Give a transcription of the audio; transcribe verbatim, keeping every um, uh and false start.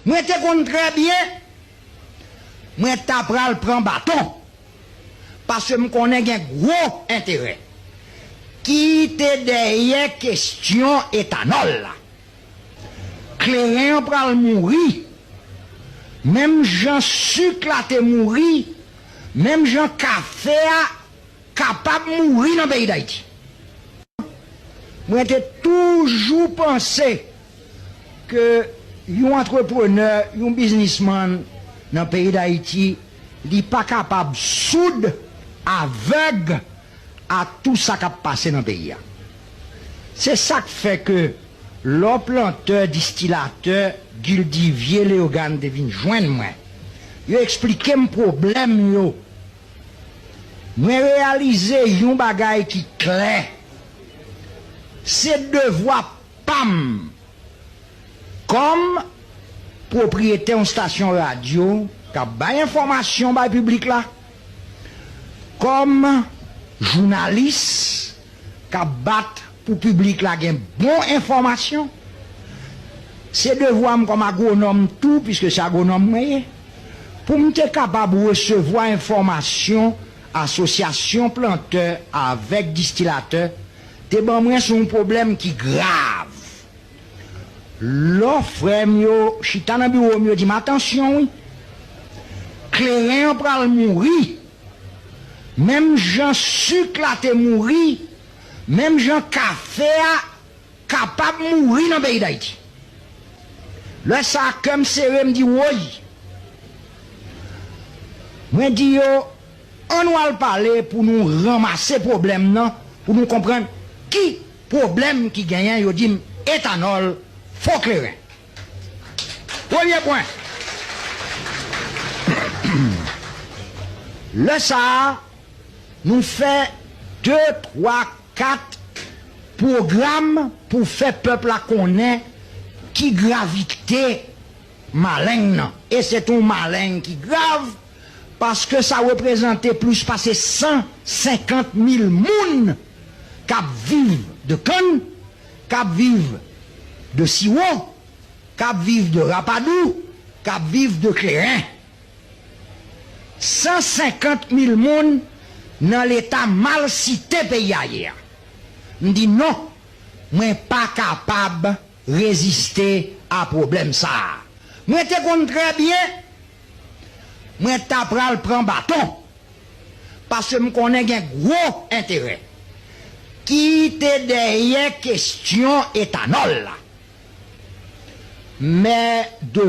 Mwen te konn trè byen, mwen ta pral pran baton, paske m konnen gen gwo enterè ki te dèyè kesyon etanòl la. Kleren an pral mouri, menm jan sik la te mouri, menm jan kafe a kapab mouri nan peyi Dayiti. Mwen te toujou panse ke yon antreprenè, yon biznismann nan peyi Dayiti, li pa kapab soud, avèg a tou sa k ap pase nan peyi a. Se sa k fè ke lò plantè, distilatè, gildivye, Leyogàn te vin jwenn mwen, yo eksplike m pwoblèm yo. Mwen reyalize yon bagay ki klè. Se devwa pa m kòm pwopriyetè yon stasyon radyo k ap bay enfòmasyon bay piblik la, kòm jounalis k ap bat pou piblik la gen bon enfòmasyon, se devwa m kòm agwonòm tou, piske se agwonòm mwen ye, pou m te kapab resevwa enfòmasyon asosyasyon plantè avèk distilatè te ban mwen sou yon pwoblèm ki grav. Lò frè m yo chita nan biwo m, yo di m, "Atansyon wi, kleren an pral mouri, menm jan sik la te mouri, menm jan kafe a kapab mouri nan peyi Dayiti." Lè sa a, kè m sere, m di, "Woy!" Mwen di yo, "Ann nou al pale pou nou ranmase pwoblèm nan, pou nou konprann ki pwoblèm ki genyen." Yo di m, "Etanòl, fo kleren." Premye pwen. Lè sa a, nou fè de, twa, kat pwogram pou fè pèp la konnen ki gravite maleng nan. E se t on maleng ki grav, paske sa reprezante plis pase san senkant mil moun k ap viv de kann, k ap viv de siwo, k ap viv de rapadou, k ap viv de kleren. San senkant mil moun nan leta malsite peyi a ye a. M di non, mwen pa kapab reziste a pwoblèm sa a. Mwen te konn trè byen, mwen ta pral pran baton, paske m konnen gen gwo enterè ki te dèyè kesyon etanòl la. Men de